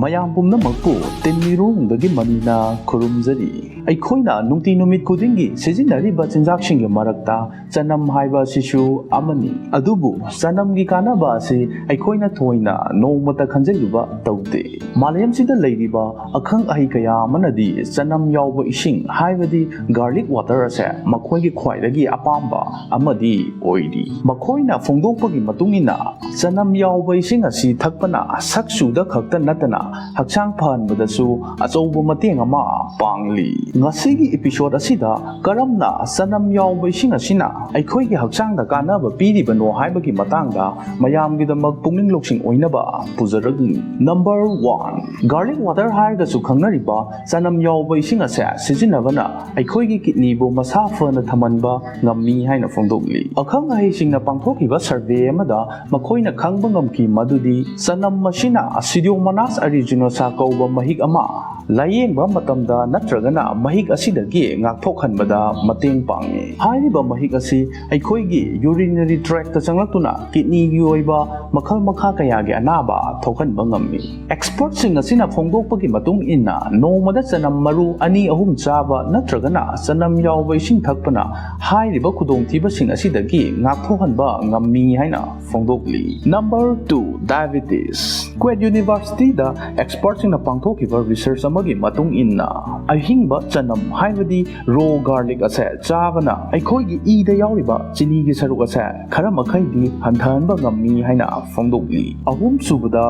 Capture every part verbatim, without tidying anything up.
ꯃꯌꯥꯝ ꯄꯨꯝꯅꯃꯛꯄꯨ ꯇꯤꯟꯃꯤꯔꯣꯡꯗꯒꯤ ꯃꯅꯤꯅ ꯈꯨꯔꯨꯝꯖꯔꯤ꯫ ꯑꯩꯈꯣꯏꯅ ꯅꯨꯡꯇꯤ ꯅꯨꯃꯤꯠ ꯈꯨꯗꯤꯡꯒꯤ ꯁꯤꯖꯤꯟꯅꯔꯤꯕ ꯆꯤꯟꯖꯥꯛꯁꯤꯡꯒꯤ ꯃꯔꯛꯇ ꯆꯅꯝ ꯍꯥꯏꯕ ꯑꯁꯤꯁꯨ ꯑꯃꯅꯤ꯫ ꯑꯗꯨꯕꯨ ꯆꯅꯝꯒꯤ ꯀꯥꯟꯅꯕ ꯑꯁꯤ ꯑꯩꯈꯣꯏꯅ ꯊꯣꯏꯅ ꯅꯣꯡꯃꯇ ꯈꯟꯖꯤꯜꯂꯨꯕ ꯇꯧꯗꯦ꯫ ꯃꯥꯂꯦꯝꯁꯤꯗ ꯂꯩꯔꯤꯕ ꯑꯈꯪ ꯑꯍꯩ ꯀꯌꯥ ꯑꯃꯅꯗꯤ ꯆꯅꯝ ꯌꯥꯎꯕ ꯏꯁꯤꯡ, ꯍꯥꯏꯕꯗꯤ garlic water ꯑꯁꯦ ꯃꯈꯣꯏꯒꯤ ꯈ꯭ꯋꯥꯏꯗꯒꯤ ꯑꯄꯥꯝꯕ ꯑꯃꯗꯤ ꯑꯣꯏꯔꯤ꯫ ꯃꯈꯣꯏꯅ ꯐꯣꯡꯗꯣꯛꯄꯒꯤ ꯃꯇꯨꯡ ꯏꯟꯅ, ꯆꯅꯝ ꯌꯥꯎꯕ ꯏꯁꯤꯡ ꯑꯁꯤ ꯊꯛꯄꯅ ꯁꯛ ꯆꯨꯗ ꯈꯛꯇ ꯅꯠꯇꯅ ꯍꯛꯆꯥꯡ ꯐꯍꯟꯕꯗꯁꯨ ꯑꯆꯧꯕ ꯃꯇꯦꯡ ꯑꯃ ꯄꯥꯡꯂꯤ꯫ ꯉꯁꯤꯒꯤ episode ꯑꯁꯤꯗ ꯀꯔꯝꯅ ꯆꯅꯝ ꯌꯥꯎꯕ ꯏꯁꯤꯡ ꯑꯁꯤꯅ ꯑꯩꯈꯣꯏꯒꯤ ꯍꯛꯆꯥꯡꯗ ꯀꯥꯟꯅꯕ ꯄꯤꯔꯤꯕꯅꯣ ꯍꯥꯏꯕꯒꯤ ꯃꯇꯥꯡꯗ ꯃꯌꯥꯝꯒꯤꯗꯃꯛ ꯄꯨꯛꯅꯤꯡ ꯂꯧꯁꯤꯡ ꯑꯣꯏꯅꯕ ꯄꯨꯖꯔꯛꯂꯤ꯫ Number one, garlic water ꯍꯥꯏꯔꯒꯁꯨ ꯈꯪꯅꯔꯤꯕ ꯆꯅꯝ ꯌꯥꯎꯕ ꯏꯁꯤꯡ ꯑꯁꯦ ꯁꯤꯖꯤꯟꯅꯕꯅ ꯑꯩꯈꯣꯏꯒꯤ kidneyꯕꯨ ꯃꯁꯥ ꯐꯅ ꯊꯝꯍꯟꯕ ꯉꯝꯃꯤ ꯍꯥꯏꯅ ꯐꯣꯡꯗꯣꯛꯂꯤ꯫ ꯑꯈꯪ ꯑꯍꯩꯁꯤꯡꯅ ꯄꯥꯡꯊꯣꯛꯈꯤꯕ survey ꯑꯃꯗ ꯃꯈꯣꯏꯅ ꯈꯪꯕ ꯉꯝꯈꯤ ꯃꯗꯨꯗꯤ ꯆꯅꯝ ꯑꯁꯤꯅ Pseudomonas aeruginosa ꯀꯧꯕ ꯃꯍꯤꯛ ꯑꯃ ꯂꯥꯌꯦꯡꯕ ꯃꯇꯝꯗ ꯅꯠꯇ꯭ꯔꯒꯅ ꯃꯍꯤꯛ ꯑꯁꯤꯗꯒꯤ ꯉꯥꯛꯊꯣꯛꯍꯟꯕꯗ ꯃꯇꯦꯡ ꯄꯥꯡꯉꯤ꯫ ꯍꯥꯏꯔꯤꯕ ꯃꯍꯤꯛ ꯑꯁꯤ ꯑꯩꯈꯣꯏꯒꯤ urinary tractꯇ ꯆꯪꯂꯛꯇꯨꯅ kidneyꯒꯤ ꯑꯣꯏꯕ ꯃꯈꯜ ꯃꯈꯥ ꯀꯌꯥꯒꯤ ꯑꯅꯥꯕ ꯊꯣꯛꯍꯟꯕ ꯉꯝꯃꯤ꯫ Expertꯁꯤꯡ ꯑꯁꯤꯅ ꯐꯣꯡꯗꯣꯛꯄꯒꯤ ꯃꯇꯨꯡ ꯏꯟꯅ, ꯅꯣꯡꯃꯗ ꯆꯅꯝ ꯃꯔꯨ ꯑꯅꯤ ꯑꯍꯨꯝ ꯆꯥꯕ ꯅꯠꯇ꯭ꯔꯒꯅ ꯆꯅꯝ ꯌꯥꯎꯕ ꯏꯁꯤꯡ ꯊꯛꯄꯅ ꯍꯥꯏꯔꯤꯕ ꯈꯨꯗꯣꯡꯊꯤꯕꯁꯤꯡ ꯑꯁꯤꯗꯒꯤ ꯉꯥꯛꯊꯣꯛꯍꯟꯕ ꯉꯝꯃꯤ ꯍꯥꯏꯅ ꯐꯣꯡꯗꯣꯛꯂꯤ꯫ Number two, diabetes꯫ Queen's Universityꯗ expertꯁꯤꯡꯅ ꯄꯥꯡꯊꯣꯛꯈꯤꯕ research ꯑꯃꯒꯤ ꯃꯇꯨꯡ ꯏꯟꯅ, ꯑꯍꯤꯡꯕ ꯆꯅꯝ, ꯍꯥꯏꯕꯗꯤ raw garlic ꯑꯁꯦ ꯆꯥꯕꯅ ꯑꯩꯈꯣꯏꯒꯤ ꯏꯗ ꯌꯥꯎꯔꯤꯕ ꯆꯤꯅꯤꯒꯤ ꯁꯔꯨꯛ ꯑꯁꯦ ꯈꯔ ꯃꯈꯩꯗꯤ ꯍꯟꯊꯍꯟꯕ ꯉꯝꯃꯤ ꯍꯥꯏꯅ ꯐꯣꯡꯗꯣꯛꯂꯤ꯫ ꯑꯍꯨꯝꯁꯨꯕꯗ,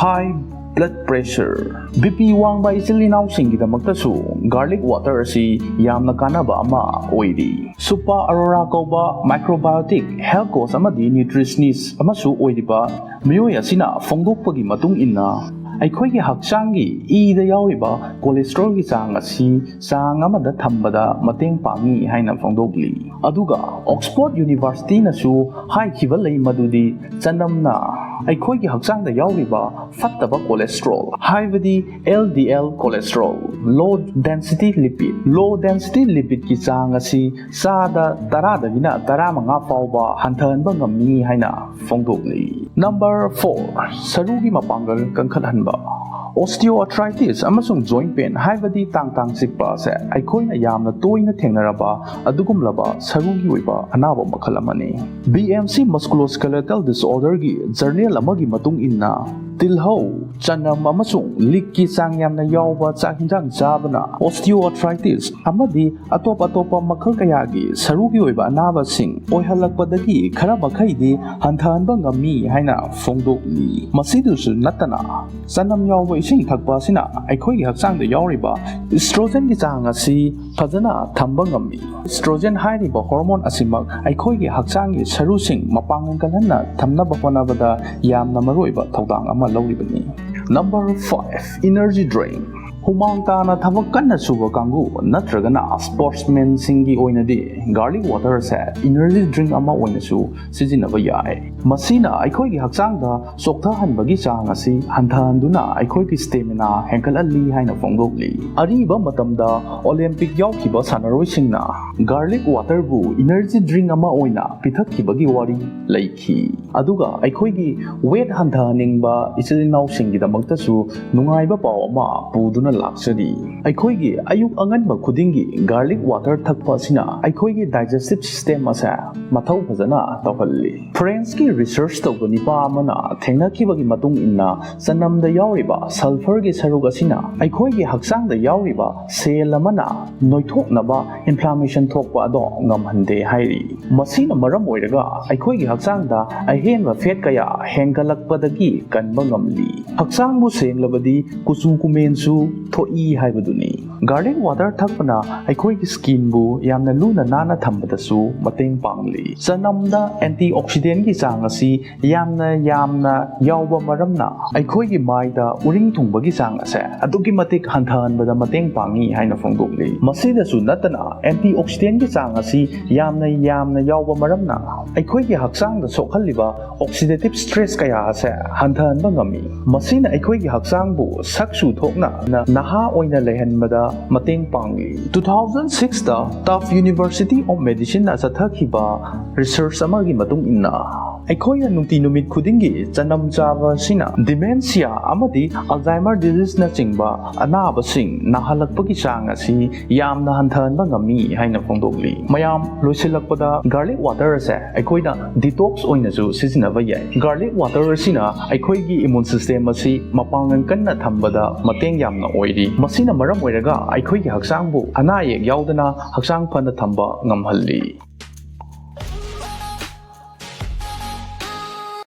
high blood pressure꯫ BP ꯋꯥꯡꯕ ꯏꯆꯤꯜ ꯏꯅꯥꯎꯁꯤꯡꯒꯤꯗꯃꯛꯇꯁꯨ garlic water ꯑꯁꯤ ꯌꯥꯝꯅ ꯀꯥꯟꯅꯕ ꯑꯃ ꯑꯣꯏꯔꯤ꯫ Supa Arora ꯀꯧꯕ microbiotic health coach ꯑꯃꯗꯤ nutritionist ꯑꯃꯁꯨ ꯑꯣꯏꯔꯤꯕ ꯃꯤꯑꯣꯏ ꯑꯁꯤꯅ ꯐꯣꯡꯗꯣꯛꯄꯒꯤ ꯃꯇꯨꯡ ꯏꯟꯅ, ꯑꯩꯈꯣꯏꯒꯤ ꯍꯛꯆꯥꯡꯒꯤ ꯏꯗ ꯌꯥꯎꯔꯤꯕ cholesterolꯒꯤ ꯆꯥꯡ ꯑꯁꯤ ꯆꯥꯡ ꯑꯃꯗ ꯊꯝꯕꯗ ꯃꯇꯦꯡ ꯄꯥꯡꯉꯤ ꯍꯥꯏꯅ ꯐꯣꯡꯗꯣꯛꯂꯤ꯫ ꯑꯗꯨꯒ Oxford Universityꯅꯁꯨ ꯍꯥꯏꯈꯤꯕ ꯂꯩ ꯃꯗꯨꯗꯤ ꯆꯅꯝꯅ ꯑꯩꯈꯣꯏꯒꯤ ꯍꯛꯆꯥꯡꯗ ꯌꯥꯎꯔꯤꯕ ꯐꯠꯇꯕ cholesterol, ꯍꯥꯏꯕꯗꯤ LDL cholesterol, low density lipid, low density lipidꯀꯤ ꯆꯥꯡ ꯑꯁꯤ ꯆꯥꯗ ꯇꯔꯥꯗꯒꯤꯅ ꯇꯔꯥꯃꯉꯥ ꯐꯥꯎꯕ ꯍꯟꯊꯍꯟꯕ ꯉꯝꯃꯤ ꯍꯥꯏꯅ ꯐꯣꯡꯗꯣꯛꯂꯤ꯫ Number four, ꯁꯔꯨꯒꯤ ꯃꯄꯥꯡꯒꯜ ꯀꯟꯈꯠꯍꯟꯕ꯫ Osteoarthritis ꯑꯃꯁꯨꯡ joint pain, ꯍꯥꯏꯕꯗꯤ ꯇꯥꯡ ꯇꯥꯡ ꯆꯤꯛꯄ ꯑꯁꯦ, ꯑꯩꯈꯣꯏꯅ ꯌꯥꯝꯅ ꯇꯣꯏꯅ ꯊꯦꯡꯅꯔꯕ ꯑꯗꯨꯒꯨꯝꯂꯕ ꯁꯔꯨꯒꯤ ꯑꯣꯏꯕ ꯑꯅꯥꯕ ꯃꯈꯜ ꯑꯃꯅꯤ꯫ B M C Musculoskeletal Disorderꯒꯤ journal ꯑꯃꯒꯤ ꯃꯇꯨꯡ ꯏꯟꯅ, ꯇꯤꯜꯍꯧ, ꯆꯅꯝ ꯑꯃꯁꯨꯡ ꯂꯤꯛꯀꯤ ꯆꯥꯡ ꯌꯥꯝꯅ ꯌꯥꯎꯕ ꯆꯥꯛ ꯍꯤꯟꯖꯥꯡ ꯆꯥꯕꯅ osteoarthritis ꯑꯃꯗꯤ ꯑꯇꯣꯞ ꯑꯇꯣꯞꯄ ꯃꯈꯜ ꯀꯌꯥꯒꯤ ꯁꯔꯨꯒꯤ ꯑꯣꯏꯕ ꯑꯅꯥꯕꯁꯤꯡ ꯑꯣꯏꯍꯜꯂꯛꯄꯗꯒꯤ ꯈꯔ ꯃꯈꯩꯗꯤ ꯍꯟꯊꯍꯟꯕ ꯉꯝꯃꯤ ꯍꯥꯏꯅ ꯐꯣꯡꯗꯣꯛꯂꯤ꯫ ꯃꯁꯤꯗꯁꯨ ꯅꯠꯇꯅ, ꯆꯅꯝ ꯌꯥꯎꯕ ꯏꯁꯤꯡ ꯊꯛꯄ ꯑꯁꯤꯅ ꯑꯩꯈꯣꯏꯒꯤ ꯍꯛꯆꯥꯡꯗ ꯌꯥꯎꯔꯤꯕ estrogenꯒꯤ ꯆꯥꯡ ꯑꯁꯤ ꯐꯖꯅ ꯊꯝꯕ ꯉꯝꯃꯤ꯫ Estrogen ꯍꯥꯏꯔꯤꯕ hormone ꯑꯁꯤꯃꯛ ꯑꯩꯈꯣꯏꯒꯤ ꯍꯛꯆꯥꯡꯒꯤ ꯁꯔꯨꯁꯤꯡ ꯃꯄꯥꯡꯒꯜ ꯀꯜꯍꯟꯅ ꯊꯝꯅꯕ ꯍꯣꯠꯅꯕꯗ ꯌꯥꯝꯅ ꯃꯔꯨꯑꯣꯏꯕ ꯊꯧꯗꯥꯡ ꯑꯃ ꯂꯧꯔꯤꯕꯅꯤ꯫ Number five, energy drink꯫ ꯍꯨꯃꯥꯡ ꯇꯥꯅ ꯊꯕꯛ ꯀꯟꯅ ꯁꯨꯕ ꯀꯥꯡꯕꯨ ꯅꯠꯇ꯭ꯔꯒꯅ sportsmanꯁꯤꯡꯒꯤ ꯑꯣꯏꯅꯗꯤ garlic water ꯑꯁꯦ energy drink ꯑꯃ ꯑꯣꯏꯅꯁꯨ ꯁꯤꯖꯤꯟꯅꯕ ꯌꯥꯏ꯫ ꯃꯁꯤꯅ ꯑꯩꯈꯣꯏꯒꯤ ꯍꯛꯆꯥꯡꯗ ꯆꯣꯛꯊꯍꯟꯕꯒꯤ ꯆꯥꯡ ꯑꯁꯤ ꯍꯟꯊꯍꯟꯗꯨꯅ ꯑꯩꯈꯣꯏꯒꯤ stamina ꯍꯦꯟꯒꯠꯍꯜꯂꯤ ꯍꯥꯏꯅ ꯐꯣꯡꯗꯣꯛꯂꯤ꯫ ꯑꯔꯤꯕ ꯃꯇꯝꯗ Olympic ꯌꯥꯎꯈꯤꯕ ꯁꯥꯟꯅꯔꯣꯏꯁꯤꯡꯅ garlic waterꯕꯨ energy drink ꯑꯃ ꯑꯣꯏꯅ ꯄꯤꯊꯛꯈꯤꯕꯒꯤ ꯋꯥꯔꯤ ꯂꯩꯈꯤ꯫ ꯑꯗꯨꯒ ꯑꯩꯈꯣꯏꯒꯤ weight ꯍꯟꯊꯍꯟꯅꯤꯡꯕ ꯏꯆꯤꯜ ꯏꯅꯥꯎꯁꯤꯡꯒꯤꯗꯃꯛꯇꯁꯨ ꯅꯨꯡꯉꯥꯏꯕ ꯄꯥꯎ ꯑꯃ ꯄꯨꯗꯨꯅ ꯂꯥꯛꯆꯔꯤ꯫ ꯑꯩꯈꯣꯏꯒꯤ ꯑꯌꯨꯛ ꯑꯉꯟꯕ ꯈꯨꯗꯤꯡꯒꯤ garlic water ꯊꯛꯄ ꯑꯁꯤꯅ ꯑꯩꯈꯣꯏꯒꯤ digestive system ꯑꯁꯦ ꯃꯊꯧ ꯐꯖꯅ ꯇꯧꯍꯜꯂꯤ꯫ Franceꯀꯤ research ꯇꯧꯕ ꯅꯤꯄꯥ ꯑꯃꯅ ꯊꯦꯡꯅꯈꯤꯕꯒꯤ ꯃꯇꯨꯡ ꯏꯟꯅ, ꯆꯅꯝꯗ ꯌꯥꯎꯔꯤꯕ sulphurꯒꯤ ꯁꯔꯨꯛ ꯑꯁꯤꯅ ꯑꯩꯈꯣꯏꯒꯤ ꯍꯛꯆꯥꯡꯗ ꯌꯥꯎꯔꯤꯕ cell ꯑꯃꯅ ꯅꯣꯏꯊꯣꯛꯅꯕ inflammation ꯊꯣꯛꯄ ꯑꯗꯣ ꯉꯝꯍꯟꯗꯦ ꯍꯥꯏꯔꯤ꯫ ꯃꯁꯤꯅ ꯃꯔꯝ ꯑꯣꯏꯔꯒ ꯑꯩꯈꯣꯏꯒꯤ ꯍꯛꯆꯥꯡꯗ ꯑꯍꯦꯟꯕ fat ꯀꯌꯥ ꯍꯦꯟꯒꯠꯂꯛꯄꯗꯒꯤ ꯀꯟꯕ ꯉꯝꯂꯤ꯫ ꯍꯛꯆꯥꯡꯕꯨ ꯁꯦꯡꯂꯕꯗꯤ ꯀꯨꯆꯨ ꯀꯨꯃꯦꯟꯁꯨ ꯊꯣꯛꯏ ꯍꯥꯏꯕꯗꯨꯅꯤ꯫ Garlic water ꯊꯛꯄꯅ ꯑꯩꯈꯣꯏꯒꯤ skinꯕꯨ ꯌꯥꯝꯅ ꯂꯨꯅ ꯅꯥꯟꯅ ꯊꯝꯕꯗꯁꯨ ꯃꯇꯦꯡ ꯄꯥꯡꯂꯤ꯫ ꯆꯅꯝꯗ antioxidantꯀꯤ ꯆꯥꯡ ꯑꯁꯤ ꯌꯥꯝꯅ ꯌꯥꯝꯅ ꯌꯥꯎꯕ ꯃꯔꯝꯅ ꯑꯩꯈꯣꯏꯒꯤ ꯃꯥꯏꯗ ꯎꯔꯤꯡ ꯊꯨꯡꯕꯒꯤ ꯆꯥꯡ ꯑꯁꯦ ꯑꯗꯨꯛꯀꯤ ꯃꯇꯤꯛ ꯍꯟꯊꯍꯟꯕꯗ ꯃꯇꯦꯡ ꯄꯥꯡꯉꯤ ꯍꯥꯏꯅ ꯐꯣꯡꯗꯣꯛꯂꯤ꯫ ꯃꯁꯤꯗꯁꯨ ꯅꯠꯇꯅ, antioxidantꯀꯤ ꯆꯥꯡ ꯑꯁꯤ ꯌꯥꯝꯅ ꯌꯥꯝꯅ ꯌꯥꯎꯕ ꯃꯔꯝꯅ ꯑꯩꯈꯣꯏꯒꯤ ꯍꯛꯆꯥꯡꯗ ꯁꯣꯛꯍꯜꯂꯤꯕ oxidative stress ꯀꯌꯥ ꯑꯁꯦ ꯍꯟꯊꯍꯟꯕ ꯉꯝꯃꯤ꯫ ꯃꯁꯤꯅ ꯑꯩꯈꯣꯏꯒꯤ ꯍꯛꯆꯥꯡꯕꯨ ꯁꯛꯁꯨ ꯊꯣꯛꯅ ꯅ-, ꯅꯍꯥ ꯑꯣꯏꯅ ꯂꯩꯍꯟꯕꯗ ꯃꯇꯦꯡ ꯄꯥꯡꯂꯤ꯫ Two thousand sixꯇ Tufts University of Medicineꯅ ꯆꯠꯊꯈꯤꯕ research ꯑꯃꯒꯤ ꯃꯇꯨꯡ ꯏꯟꯅ, ꯑꯩꯈꯣꯏꯅ ꯅꯨꯡꯇꯤ ꯅꯨꯃꯤꯠ ꯈꯨꯗꯤꯡꯒꯤ ꯆꯅꯝ ꯆꯥꯕ ꯑꯁꯤꯅ dementia ꯑꯃꯗꯤ Alzheimer diseaseꯅꯆꯤꯡꯕ ꯑꯅꯥꯕꯁꯤꯡ ꯅꯥꯍꯜꯂꯛꯄꯒꯤ ꯆꯥꯡ ꯑꯁꯤ ꯌꯥꯝꯅ ꯍꯟꯊꯍꯟꯕ ꯉꯝꯃꯤ ꯍꯥꯏꯅ ꯐꯣꯡꯗꯣꯛꯂꯤ꯫ ꯃꯌꯥꯝ, ꯂꯣꯏꯁꯤꯜꯂꯛꯄꯗ garlic water ꯑꯁꯦ ꯑꯩꯈꯣꯏꯅ detox ꯑꯣꯏꯅꯁꯨ ꯁꯤꯖꯤꯟꯅꯕ ꯌꯥꯏ꯫ Garlic water ꯑꯁꯤꯅ ꯑꯩꯈꯣꯏꯒꯤ immune system ꯑꯁꯤ ꯃꯄꯥꯡꯒꯜ ꯀꯟꯅ ꯊꯝꯕꯗ ꯃꯇꯦꯡ ꯌꯥꯝꯅ ꯑꯣꯏꯔꯤ꯫ ꯃꯁꯤꯅ ꯃꯔꯝ ꯑꯣꯏꯔꯒ ꯑꯩꯈꯣꯏꯒꯤ ꯍꯛꯆꯥꯡꯕꯨ ꯑꯅꯥ ꯑꯌꯦꯛ ꯌꯥꯎꯗꯅ ꯍꯛꯆꯥꯡ ꯐꯅ ꯊꯝꯕ ꯉꯝꯍꯜꯂꯤ꯫